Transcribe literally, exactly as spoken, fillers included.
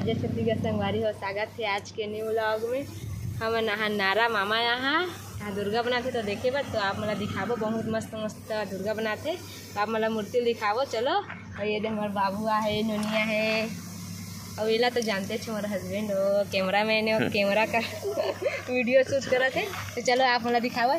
जय छत्तीसगढ़ संगवारी हो, स्वागत हे आज के न्यू व्लॉग में। हमन आहा नारा मामा यहाँ, यहाँ दुर्गा बनाथे तो देखे बर, तो आप मन ला दिखाबो, बहुत मस्त मस्त दुर्गा बनाथे। तो आप मन ला मूर्ति दिखाबो, चलो। और ये दे हमर बाबू आहे, नोनिया हे, और एला तो जानते छो, हमर हस्बैंड हो, कैमरा मैन हो, कैमरा का वीडियो शूट करत हे। तो चलो आप मन ला दिखाबो।